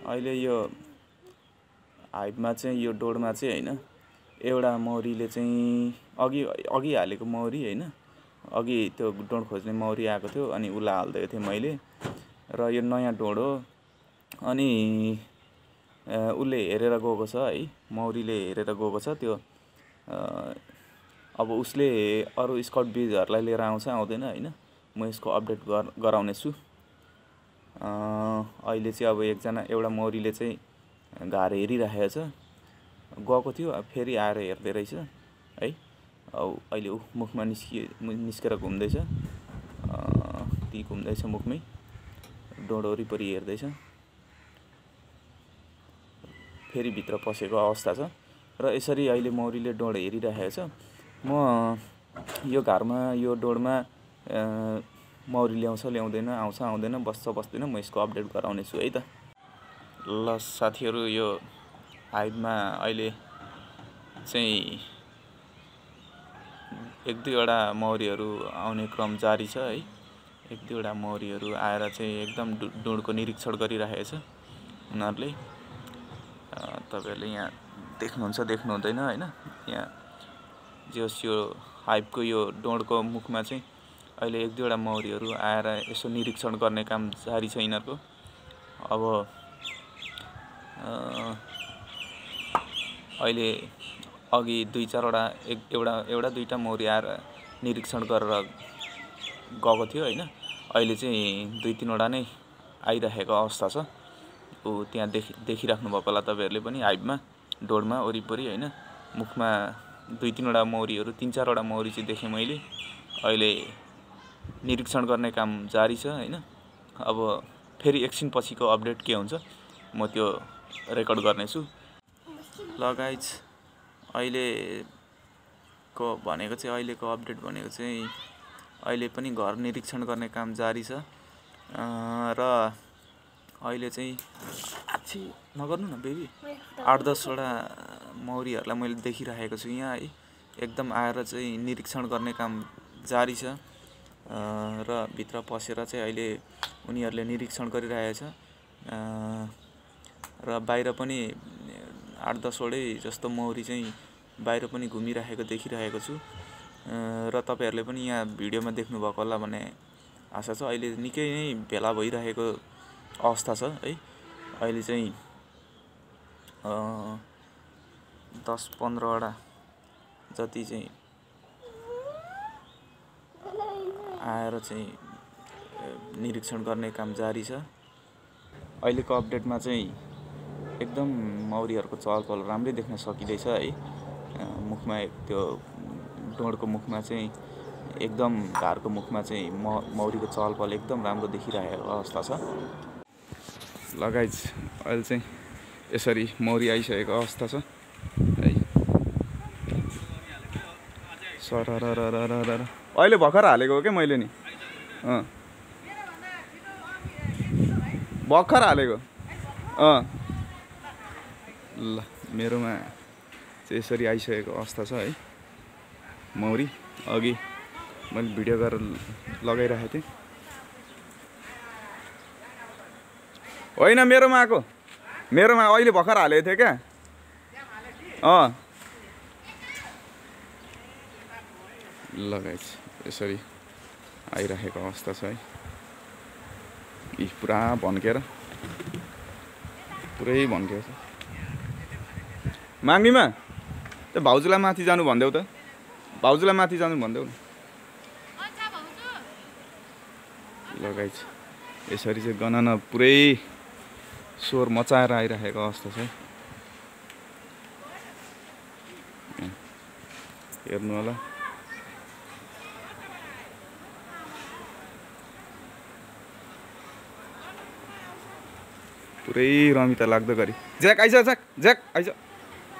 अहिले यो हाइपमा चाहिँ यो डोडमा चाहिँ हैन एउटा मौरीले चाहिँ अघि हालेको मौरी हैन अघि त्यो डोड खोज्ने मौरी आएको थियो अनि उला हाल्दै थिए मैले र यो नयाँ डोड हो अनि उले हेरेर गएको छ है मौरीले हेरेर गएको छ त्यो अब उसले अरु स्काउट बीजहरुलाई लिएर आउँछ आउँदैन हैन म यसको अपडेट गराउने छु अहिले चाहिँ अब एउटा मौरीले चाहिँ घार हेरिरहेको छ गएको थियो अब फेरि आएर हेर्दै रहेछ है अब अहिले मुखमा निस्केर घुम्दैछ ती घुम्दैछ मुखमै डोड वरिपरि हेर्दैछ फेरि भित्र पसेको अवस्था छ र यसरी अहिले मौरीले डोड हेरिरहेको छ म यो घरमा यो डोडमा मौरी ल्याउँछ ल्याउँदैन आउँछ आउँदैन बस्छ बस्दैन म यसको अपडेट गराउने छु है त ल साथीहरु यो हाइपमा अहिले चाहिँ एक दुईवटा मौरीहरु आउने क्रम जारी छ है एक दुईवटा मौरीहरु आएर चाहिँ एकदम डोडको निरीक्षण गरिरहेको छ उनीहरुले तपाईहरुले यहाँ देख्नुहुन्छ देख्नु हुँदैन हैन यहाँ जस यो हाइपको यो डोडको मुखमा चाहिँ अहिले एक दुईवटा मौरीहरु आएर यसो निरीक्षण गर्ने काम जारी छ यिनीहरुको अब अहिले अघि दुई चारवटा एउटा दुईटा मौरी आएर निरीक्षण गरेर गएको थियो हैन अहिले चाहिँ दुई तीनवटा नै आइरहेको अवस्था छ उ त्यहाँ देखिराख्नु भएको होला तपाईहरुले पनि हाइपमा डोडमा वरिपरि हैन मुखमा दुई तीनवटा मौरीहरु तीन चारवटा मौरी चाहिँ देखे मैले अहिले निरीक्षण गर्ने काम जारी छ हैन अब फेरि एकछिन पछिको अपडेट के हुन्छ म त्यो रेकर्ड गर्ने छु ल गाइज अहिलेको अपडेट भनेको चाहिँ अहिले पनि घर निरीक्षण गर्ने काम जारी छ र अहिले चाहिँ आछि नगर्नु न बेबी 8-10 वटा मौरीहरुलाई मैले देखिरहेको छु यहाँ है एकदम आएर चाहिँ निरीक्षण गर्ने काम जारी छ र भित्र पसेर चाहिँ अहिले उनीहरुले निरीक्षण गरिरहेछ र बाहिर पनि 8-10 वटै जस्तो मौरी चाहिँ बाहिर पनि घुमिरहेको देखिरहेको छु र तपाईहरुले पनि यहाँ भिडियोमा देख्नु भएको होला भन्ने आशा छ अहिले निकै नै भेला भइरहेको अवस्था छ है अहिले चाहिँ 10-15 वटा जति चाहिँ आएर चाहिँ निरीक्षण गर्ने काम जारी छ अहिलेको अपडेटमा चाहिँ एकदम मौरीहरुको चहलपहल राम्रै देख्न सकिदैछ है मुखमा त्यो डोडको मुखमा चाहिँ एकदम घारको मुखमा चाहिँ मौरीको चहलपहल एकदम राम्रो देखिरहेको अवस्था छ ल गाइज अहिले चाहिँ यसरी मौरी आइसकेको अवस्था छ है सररररररर अहिले भर्खर हालेको हो के मैले नि भर्खर हालेको ल मेरोमा चाहिँ यसरी आइसकेको अवस्था छ है मौरी अघि मैले भिडियो गरेर लगाइरहेको थिएँ होइन मेरोमा आएको मेरोमा अहिले भर्खर हालेको थिएँ क्या ल गाइस यसरी आइरहेको अवस्था छ है पुरा भन्केर पुरै भन्केको छ माग्नीमा त्यो भाउजूलाई माथि जानु भन्देऊ त भाउजूलाई माथि जानु भन्देऊ न ल गाइस यसरी चाहिँ गणना पुरै स्वर मचाएर आइरहेको अवस्था छ हेर्नु होला पुरै रमिता लाग्दो गरी ज्याक आइज ज्याक आइज